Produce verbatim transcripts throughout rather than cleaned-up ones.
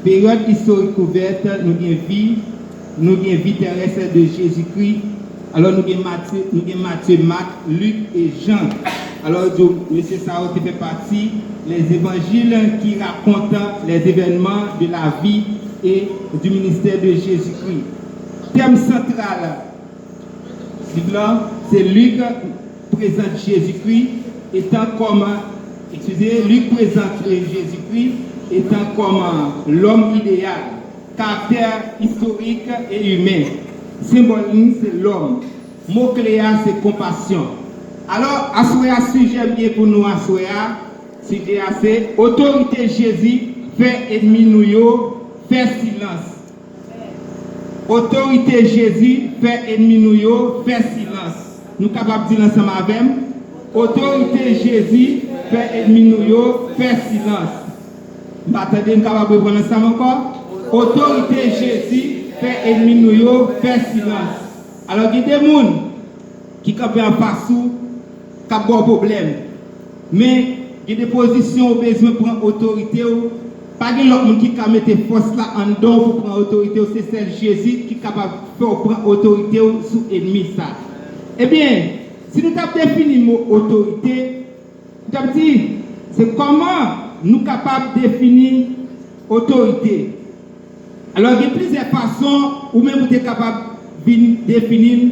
Peryòd istorik kouvèt, nou gen vi, nou gen vi terès de Jezikri. Alò, nou gen Matye, nou gen Matye, Mak, Lik e Jan. Alò, yo di w, mesye sa yo te fè pati les évangiles qui racontent les événements de la vie et du ministère de Jésus-Christ. Tèm santral liv la, se Lik prezante Jezikri etan kòm, excusez, Lik prezante Jezikri etan kòm lòm ideyal, karaktè istorik e imen. Senbòl li se lòm. Mo kle a se konpasyon. Alò, aswè a, sijè m gen pou nou aswè a, sijè a se otorite Jezi fè ènmi nou yo fè silans. Otorite Jezi fè ènmi nou yo fè silans. Nou kapab di l ansanm avè m? Otorite Jezi fè ènmi nou yo fè silans. M pa tande, m kapab reprann ansanm ankò? Otorite Jezi fè ènmi nou yo fè silans. Alò, gen de moun ki kanpe anfas ou, k ap ba w pwoblèm. Men, gen de pozisyon ou bezwen pran otorite w. Pa gen lòt moun ki ka mete fòs la anndan w pou pran otorite w. Se sèl Jezi ki kapab fè w pran otorite w sou ènmi sa. Ebyen, si nou t ap defini mo otorite, m t ap di, se kòman nou kapab defini otorite. Alò, gen plizyè fason ou menm ou te kapab vin defini l.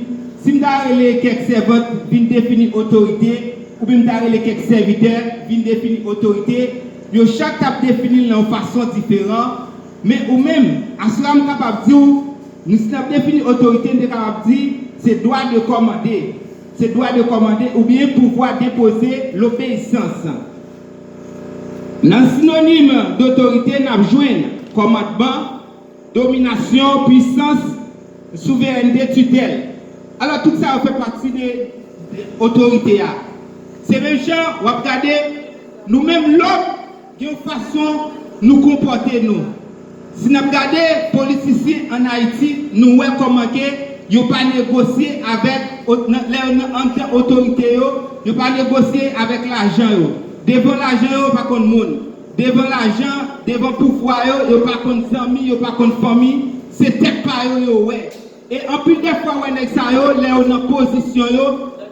Si m ta rele kèk sèvant vin defini otorite, oubyen m ta rele kèk sèvitè vin defini otorite, yo chak t ap defini l nan yon fason diferan. Men ou menm, aswè a m kapab di w, nou, si n ap defini otorite, n te kapab di se dwa de kòmande. Se dwa de kòmande oubyen pouvwa denpoze lobeyisans. Nan sinonim dotorite, n ap jwenn kòmandman, dominasyon, pwisans, souverènte, titèl. Alò, tout sa yo fè pati de, de otorite a. Se menm jan w ap gade, nou menm lòm, gen yon fason nou konpòte nou. Si n ap gade politisyen ann Ayiti, nou wè kòman ke yo pa negosye avèk, o-, nan, lè yo nan anndan otorite yo, yo pa negosye avèk lajan yo. Devan lajan yo, yo pa konn moun. Devan lajan, devan pouvwa yo, yo pa konn zanmi, yo pa konn fanmi. Se tèt pa yo yo wè. E anpil de fwa, w wè nèg sa yo, lè yo nan pozisyon yo,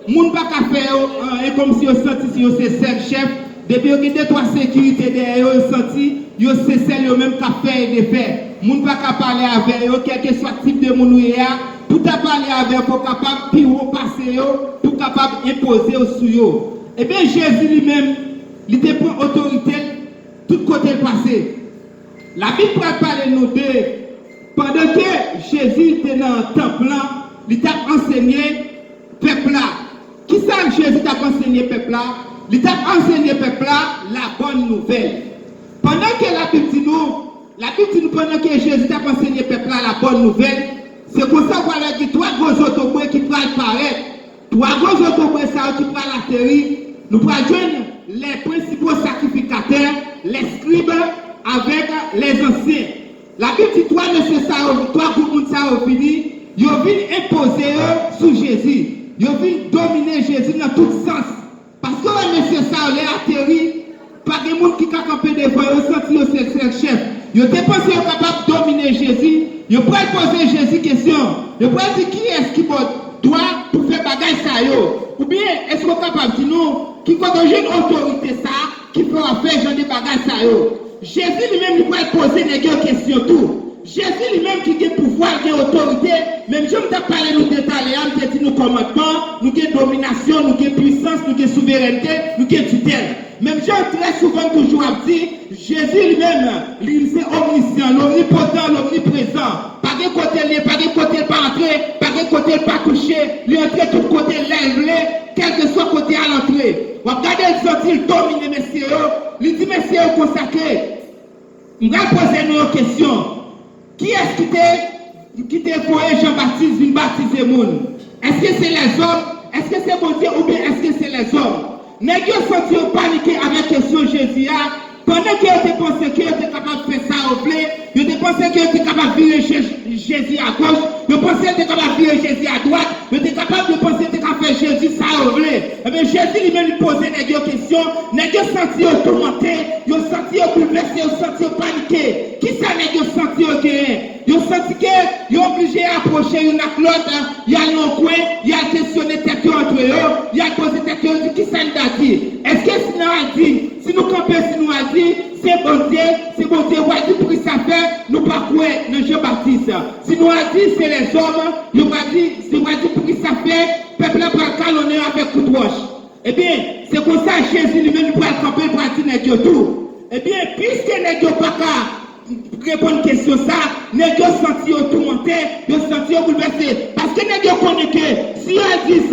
moun pa ka fè yo anyen, kòmsi yo santi si yo se sèl chèf. Depi yo gen de twa sekirite dèyè yo, yo santi yo se sèl yo menm k ap fè e defè. Moun pa ka pale avè yo, kèlkeswa tip de moun ou ye a, pou ta pale avè yo, fò w kapab pi wo pase yo, pou w kapab enpoze w sou yo. Ebyen, Jezi li menm, li te pran otorite l tout kote l pase. Labib pral pale nou de, pandan ke Jezi te nan tanp lan, li t ap ansenye pèp la. Kisa Jezi t ap ansenye pèp la? Li t ap ansenye pèp la la bòn nouvèl. Pandan ke Labib di nou, Labib di nou pandan ke Jezi t ap ansenye pèp la la bòn nouvèl, se konsa w pral wè gen twa gwo zotobre ki pral parèt. Twa gwo zotobre sa yo ki pral ateri, nou pral jwenn les principaux sacrificateurs, les scribes avec les anciens. Labib di twa mesye sa yo, twa gwoup moun sa yo vini, yo vin enpoze yo sou Jezi. Yo vin domine Jezi nan tout sans. Paske w wè mesye sa yo, lè ateri, pa gen moun ki ka kanpe devan yo, santi yo se sèl chèf. Yo te panse yo kapab domine Jezi. Yo pral poze Jezi kesyon. Yo pral di, kiyès ki ba w dwa pou fè bagay sa yo? Oubyen, èske w kapab di nou ki kote w jwenn otorite sa a ki fè w ap fè jan de bagay sa yo? Jezi li menm, li pral poze nèg yo kesyon tou. Jezi li menm ki gen pouvwa, l gen otorite, menm jan m t ap pale nou de talè a, m te di nou kòmandman, nou gen dominasyon, nou gen pwisans, nou gen souverènte, nou gen titèl. Menm jan trè souvan m toujou ap di, Jezi li menm, li se omnisyan, lomnipotan, lomniprezan. Pa gen kote l ye, pa gen kote l pa antre, pa gen kote l pa touche, li antre tout kote lè l vle, kèlkeswa kote a l antre. W ap gade l santi l domine mesye yo, li di mesye yo konsa ke, m pral poze nou yon kesyon. Kiyès ki te, ki te voye Jan Batis vin batize moun? Èske se lèzòm? Èske se Bondye oubyen èske se lèzòm? Nèg yo santi yo panike avèk kesyon Jezi a, pandan ke yo te panse ke yo te kapab fè sa yo vle, yo te panse ke yo te kapab vire Je-, Jezi agoch, yo panse yo te kapab vire Jezi adwat, yo te kapab, yo panse yo te ka fè Jezi sa yo vle. Ebyen, Jezi li menm li poze nèg yo kesyon, nèg yo santi yo toumante, yo santi yo boulvèse, yo santi yo panike. Kisa nèg mache youn ak lòt, y al nan yon kwen, y al kesyone tèt yo antre yo, y al poze tèt yo, yo di, "Kisa n ta di?" Èske si n al di, si nou kanpe, si nou al di, se Bondye, se Bondye, w al di, "Poukisa fè nou pa kwè nan Jan Batis?" Si nou al di, se lèzòm, yo pral di, yo pral di, "Poukisa fè pèp la pral kalonnen yo avèk kout wòch?" Ebyen, se konsa Jezi li menm li pral kanpe, li pral di nèg yo tou. Ebyen, piske nèg yo pa ka reponn kesyon sa, nèg yo santi yo toumante, yo santi yo boulvèse. Paske nèg yo konnen ke si yo al di se